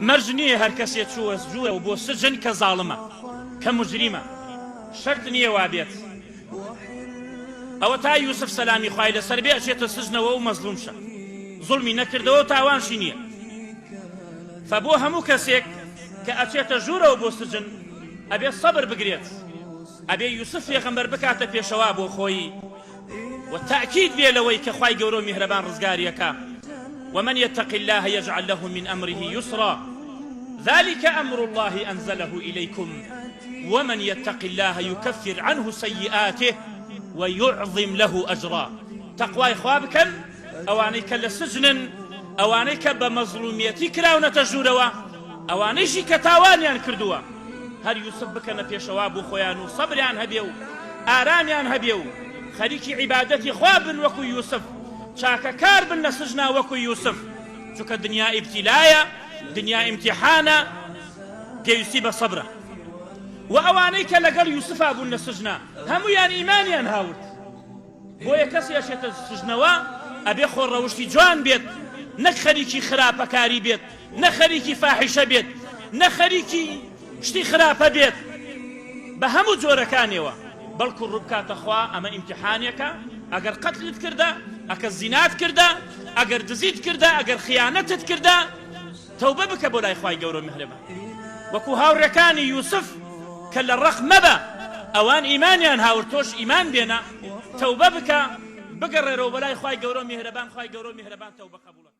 مەرج نییە هەر کەسێ چووە ژوورەوە بۆ سجن کە زاڵمە کە موجریمە شەرت نییە وابێت ئەوە تا یوسف سەلامی خوای لەسەر بێ ئەچێتە سجنەوە و مەزڵومشە زوڵمی نەکردەوە و تاوانشی نییە فە بۆ هەموو کەسێک کە ئەچێتە ژوورەوە بۆ سجن ئەبێ سەبر بگرێت ئەبێ یوسف پێغەمبەر بکاتە پێشەوا بۆ خۆی و تەئکید بێ لەوەی کە خوای گەورە و میهرەبان ڕزگاری ئەکا، ومن یتق اللە یجعل له من امره یسرا ذلک امر اللە انزلە الیکم ومن یتق اللە یکفر عنه سیئاته ویعظم له اجرا تەقوای خوا بکەن ئەوانەی کە لە سجنن، ئەوانەی کە بە مەزڵومیەتی کراونەتە ژوورەوە، ئەوانەیشی کە تاوانیان کردووە، هەر یوسف بکەنە پێشەوا بۆ خۆیان و سەبریان هەبێ و ئارامیان هەبێ و خەریکی عیبادەتی خوا بن وەکو یوسف، چاکەکار بن لە سجنا وەکو یوسف، چونکە دنیا ئیبتیلایە، دنیا ئیمتیحانە، پێویستی بە سەبرە. وە ئەوانەی کە لەگەڵ یوسفا بوون لە سجنا هەموویان ئیمانیان هاورد. بۆیە کەسێ ئەچێتە سجنەوە ئەبێ خۆ ڕەوشتی جوان بێت نەک خەریکی خراپەکاری بێت نە خەریکی فاحیشە بێت نە خەریکی شتی خراپە بێت بە هەموو جۆرەکانیەوە بەڵکو ڕووبکاتە خوا ئەمە ئیمتیحانێکە ئەگەر قەتلت کردە ئەکە زینات کردە ئەگەر دزیت کردە ئەگەر خیانەتت کردە تەوبە بکە بۆ لای خوای گەورە و میهرەبان وەکو هاوڕێکانی یوسف کە لە ڕق مەبە ئەوان ئیمانیان هاورد تۆش ئیمان بێنە تەوبە بکە بگەڕێرەوە بۆ لای خوای گەورە و میهرەبان خوای گەورە و میهرەبان تەوبە قبوڵە.